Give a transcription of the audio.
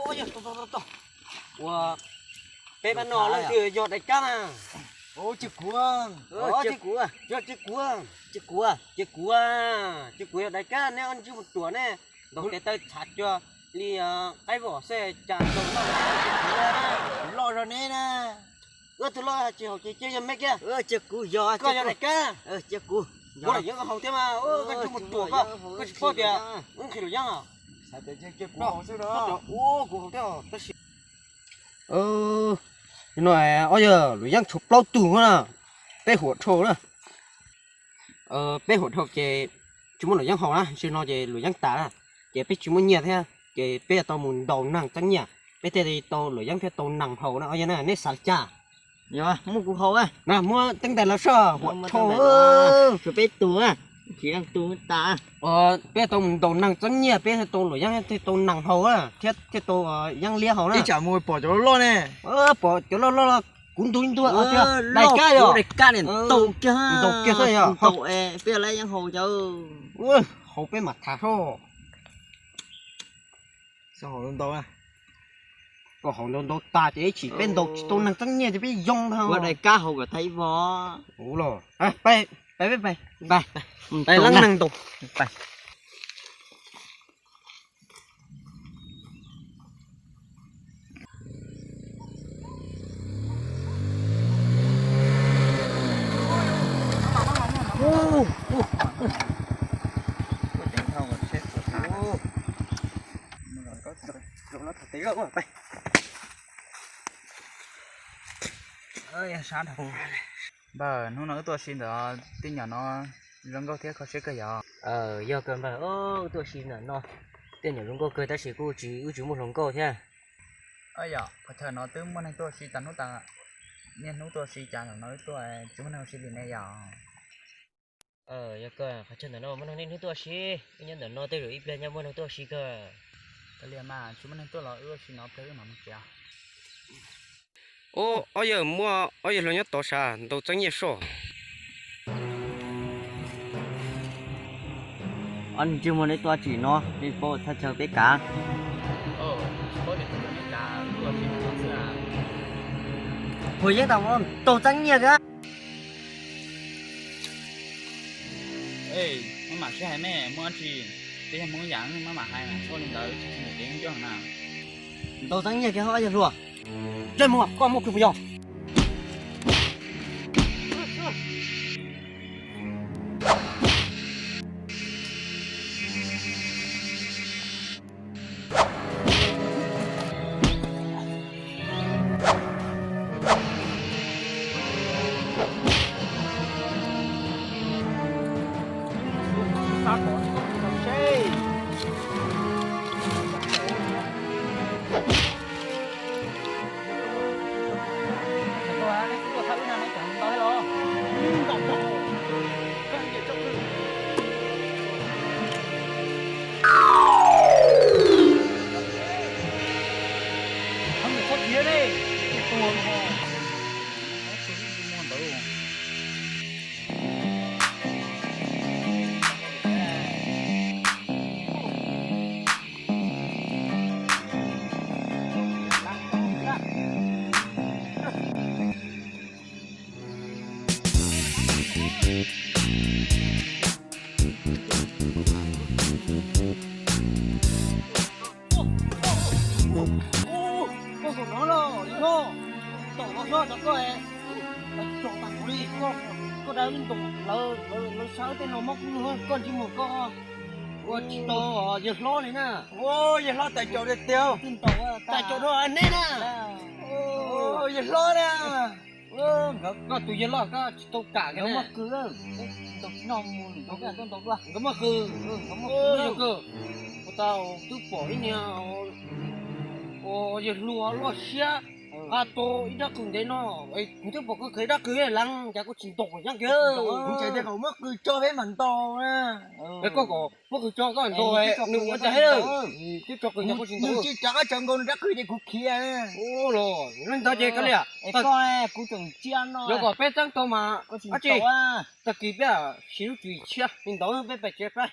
Ua, peb pab no leej twg yog daim kab na? Ces kuv, ces kuv, ces kuv, ces kuv, ces kuv yog daim kab, neb ob ntsej muag ruam ne, ntaus tes taw txhav cuag li qaib vom xwb cas ntaus loj, loj zog neb na. Wb tus loj tsis haum ces cia yog meb kiag. Ces kuv yog, koj yog daim kab, ces kuv, kuv los yeeb koj haus thiab mas, koj ntsej muag ruam koj, koj tsis paub tias wb nqhis luam yeeb os. Kuv haus thiab tab sis no ob yog luam yeeb tshuav plaub tug na, peb huam dhau na. Peb huam dhau ces tsis muaj luam yeeb haus na, tam sim no ces luam yeeb tas na, ces peb tsis muaj nyiaj thiab, ces peb yuav tau mus ntaus neeg txeeb nyiaj, peb thiaj li tau luam yeeb thiab tau neeg haus na. Ob yog na, neb xav li cas? Muab kuv haus na, muab teeb ntais los soj huam dhau, tshuav peb tug, tsis leej tug tas. Peb tau mus ntaus neeg txeeb nyiaj, peb thiaj tau luam yeeb thiaj tau neeg haus thiab thiaj tau yeeb liab haus na. Ib tsam mus pom cov loj loj ne, pom cov loj loj los kuv ntu ib ntua, daim kab yog, daim kab ne ntaus kiag, ntaus kiag xwb yog, ntaus peb yeeb haus cov. Haus peb mam tham soj. Koj haus ntau ntau tas ces ib chim peb ntaus tsis tau neeg txeeb nyiaj ces peb yoo ntag. Ua daim kab haus kom tag ib vog. Ua los, peb, peb, peb, peb, peb leej neeg ntaus. Npawg, hnub no wb tuaj si ntawm tej nyom no zoo nkauj thiab kho siab kawg yog? Yog kawg npawg, wb tuaj si ntawm no tej nyom zoo nkauj kawg tab sis kuj tsis, wb tsis muaj hluas nkauj thiab. Yog qhov chaw no twb muaj neeg tuaj si tas hnub tas, niaj hnub tuaj si cas zaum no wb tuaj tsis muaj neeg ua si li ne yog? Yog kawg, qhov chaw ntawm no muaj neeg niaj hnub tuaj si, wb nyob ntawm no tej zaum ib pliag nyob muaj neeg tuaj si kawg. Kav liam mas, tsis muaj neeg tuaj los wb ua si no pliag wb mam mus tsev. Ub, ob yawg muaj ob yawg hluas nyob tod sav ntaus txeeb nyiaj soj. Ob niag ntsej muag neb tuaj tsim no, nej paub thaj chaw peb kav. Hu yeeb tau ntaus txeeb nyiaj kawg. Maj mam sib hais mej, muaj dab tsi peb yog Hmoob yam maj mam hais, txhob li ntawd tsis tsis ntev nco na. Ntaus txeeb nyiaj kiag ob yawg hluas. Ntsej muag, koj muaj kws puas yog? Koj zaum no los yog, tom no xwb cov koj, tso tag kuv li, koj dab ib ntus lawv sab tej no mob kub lug, koj ntsej muag koj ua tsis tau yawg hlob li na. Yawg hlob tais caum tiag tiag, tais caum dua neb na. Yawg hlob na, koj tus yawg loj koj tsis tau kam nkawd muaj kws, nkawd muaj kws, nkawd muaj kws, ua tau twb pom ib niag ua yawg hluas loj siab, nqa tau ib rab qws ntev no, kuv twb pom koj khaws ib rab qws leej cas koj tsis ntaus yeeb kiag. Kuv tseem tias kom muab qws tso peb mam ntaus na. Koj kom muab qws tso koj ntaus, nws ua cas thiab? Twb tso qws cas koj tsis ntaus? Nws tsis tso, koj tso nkaus nws rab qws ces kuv khiav. Ua los, ntawd ces koj liam, koj, kuv tseem ntsia no, yuav kom peb txeeb tau mas, koj tsis tau, tag kis peb siv lub tswv yim tshiab li ntawd peb pais tsev peb.